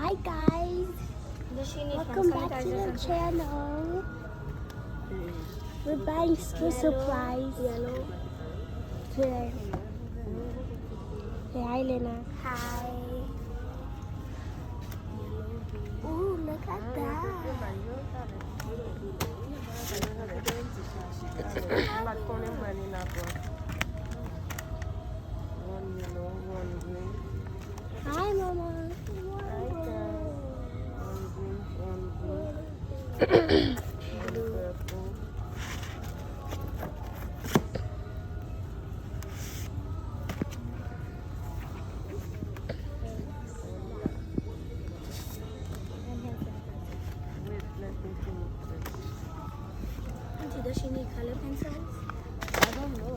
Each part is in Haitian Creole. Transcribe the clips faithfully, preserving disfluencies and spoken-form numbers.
Hi guys, welcome back to the channel. We're buying school supplies today. Say hi, Lena. Hi. Ooh, look at that. One yellow, one green. Hi, Mama. Hi, guys. One green, one blue, one purple. Wait, let me finish this. Auntie, does she need color pencils? I don't know.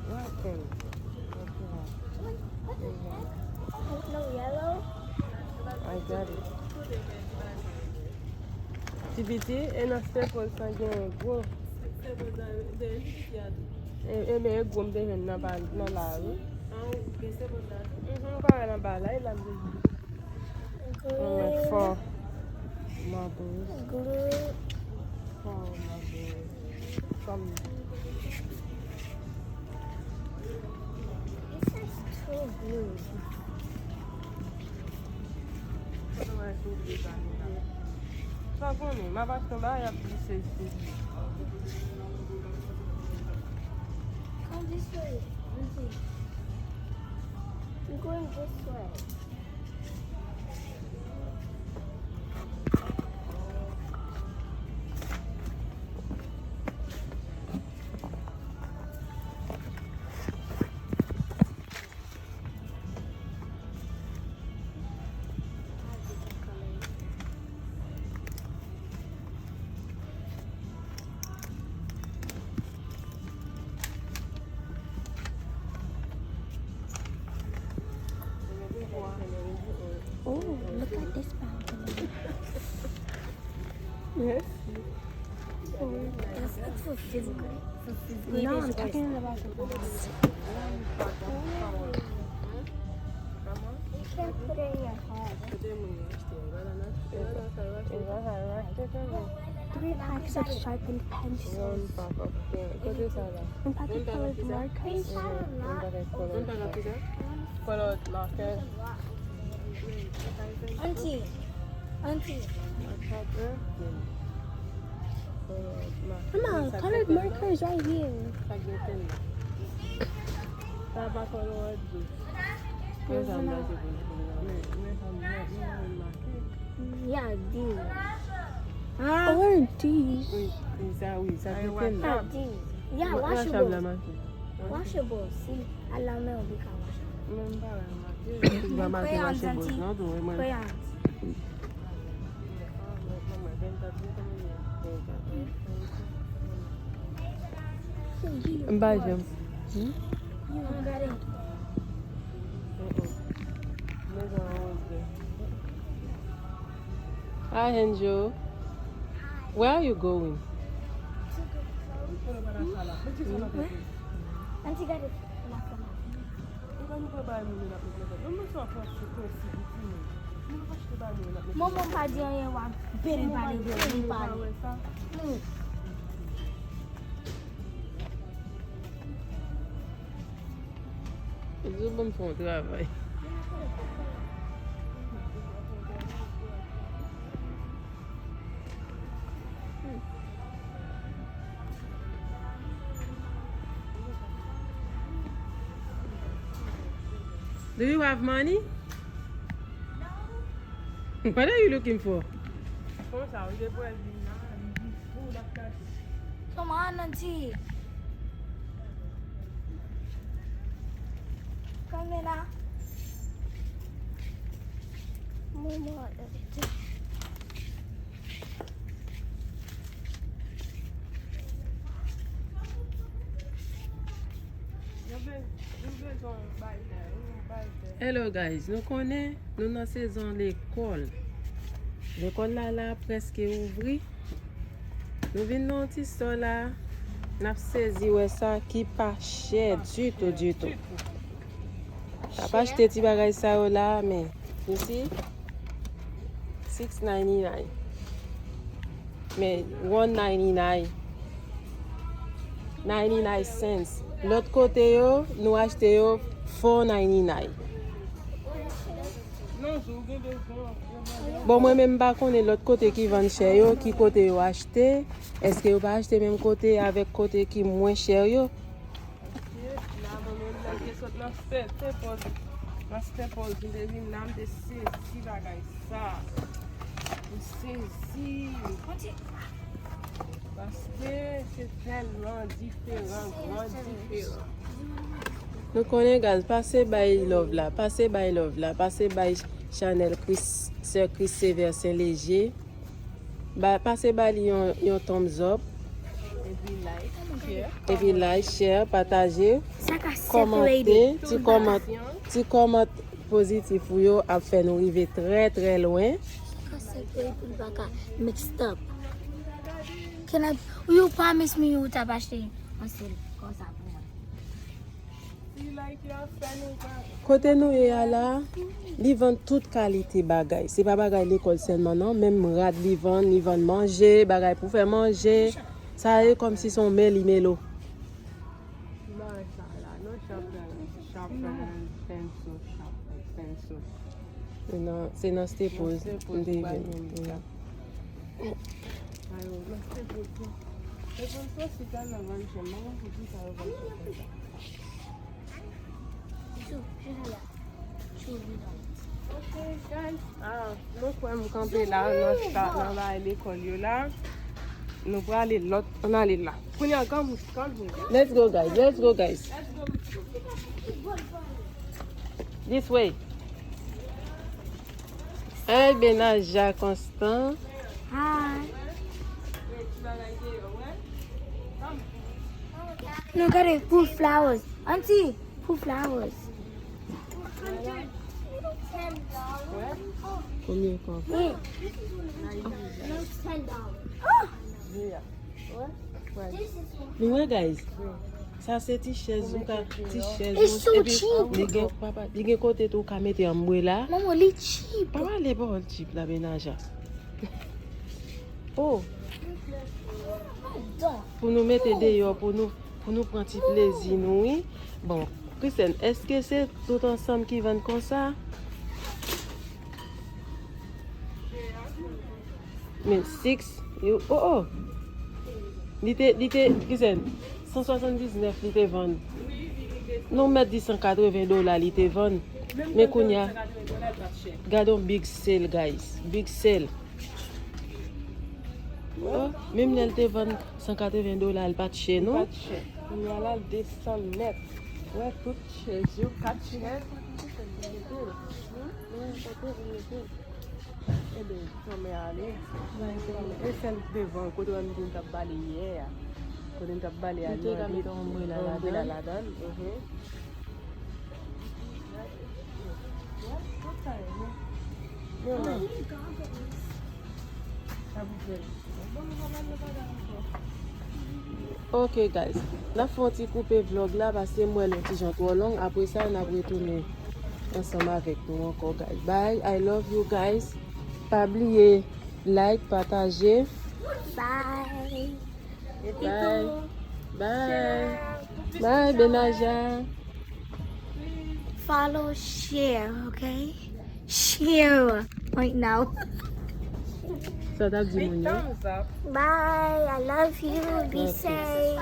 What pen? What you have? What, what the heck? Oh, no yellow? I got it. Ti piti, e nan Staples sa gen gwo. E, e, men e gwo m te jwenn nan ba, nan la, wi. Mhm, m pa wè nan ba la, e la m te jwenn. Mwen fò. Madouz. Glue. Fò, madouz. Kòm. This is too glue. Sa konnen, m ap achte yon bagay, y ap glise sou li. Come this way. Let me see. I'm going this way. Oh, look at this fountain. Yes. It's, it's for physical. For physical. No, I'm talking about the box. You can't put it in your hand. Three packs of sharpened pencils. Yon pakèt colored markers. Yon pakèt colored markers. Auntie, auntie. Mama, colored markers right here. Sa pa colored. Yeah, these. Or these. Wi, wi, sa, wi, sa ki pen nan. Ah, these. Yeah, washable. Washable. Si, a la men ou ka wash. Mwen pa wè make. Mwen pa make washable, non, tou, mwen. Crayons. M pa janm. Hmm? Hi, Angel. Where are you going? Manman pa di anyen, w ap bele pale de li pale. Zo ban m fè yon travay. Do you have money? What are you looking for? Come on, auntie. Come here now. Mama, Hello guys, nou konnen nou nan sezon lekòl. Lekòl la la prèske ouvri. Nou vin nan yon ti store la, n ap sezi wè sa ki pa chè ditou, ditou. Ap achte ti bagay sa yo la, men, you see? Six ninety-nine. Men, one ninety-nine. Ninety-nine cents. Lòt kote yo, nou achte yo four ninety-nine. Bon, mwen menm m pa konnen lòt kote ki vann chè yo, ki kote yo achte. Èske yo pa achte menm kote avèk kote ki mwen chè yo? Ok, la mwen menm nan gen sot nan Ste-, Staples. Nan Staples, m te vin la, m te sezi bagay sa. M sezi. Paske se tèlman diferan, gran diferan. Nou konnen, guys, pase bay love la, pase bay love la, pase bay chanèl Chris, Sè Chris Sévère Saint Léger. Ba, pase ba li yon, yon thumbs up. Epi like, share. Epi like, share, pataje, kòmante, ti kòmant-, ti kòmant pozitif ou yo ap fè nou rive trè, trè lwen. Sa ka separate pou l pa ka mixed up. Can I, you promise me you t ap achte yon sèl konsa pou mwen? Kote nou ye a la, li vann tout kalite bagay. Se pa bagay lekòl sèlman non, menm rad li vann, li vann manje, bagay pou fè manje. Sa ye kòmsi se yon meli melo. Bagay sa la, non, sharpener, sharpener, pencil, sharpener, pencil. Se nan, se nan Staples m te jwenn li. Ayo, nan Staples tou. Staples tou, si ta nan vann chè, m pa konn poukisa yo vann chè konsa. Ok, guys. Ah, nou kwè m kanpe la, nan sa, nan bay lekòl yo la. Nou prale lòt, ann ale la. Kounye a, granmoun, granmoun. Let's go, guys. Let's go, guys. This way. Hey, Benaja Constant. Hi. No, gade, put flowers. Auntie, put flowers. Konbyen kòb? Yeah. Ten dollars. Oh! Nou wè, guys? Sa se ti chèz ou ka, ti chèz ou, epi li gen, papa, li gen kote tou ou ka mete anbrela. Maman, li cheap. Papa, li bon cheap la, Benaja. Oh. Pou nou mete deyò, pou nou, pou nou pran ti plezi nou, wi. Bon, Kristen, èske se tout ansanm ki vann konsa? Men six, yo, oh, oh. Li te, li te, Kristen, san swasanndiznèf li te vann. Non, m mèt di san katreven dola li te vann. Men kounye a, gade yon big sale, guys. Big sale. Oh, menm lè l te vann san katreven dola, l pa t chè, non? Li pa t chè. Kounye a la, l desann nèt. Wè, tout chèz yo, kat chèz. Wè, kote vin mete. Ebyen, fèmen ale. E sèl devan, kote wè m di m t ap bale yè a. Kote m t ap bale a, li te ka mete yon anbrela ladan. Anbrela ladan, mhm. Ok, guys, n ap fè yon ti koupe vlòg la paske m wè l yon ti jan twò long. Apre sa, n ap retounen ansanm avèk nou ankò, guys. Bye, I love you, guys. Pa bliye like, pataje. Bye. Bye. Bye. Bye, Benaja. Follow, share, okay? Share right now. Sa w t ap di moun yo? Bye. I love you. Be safe.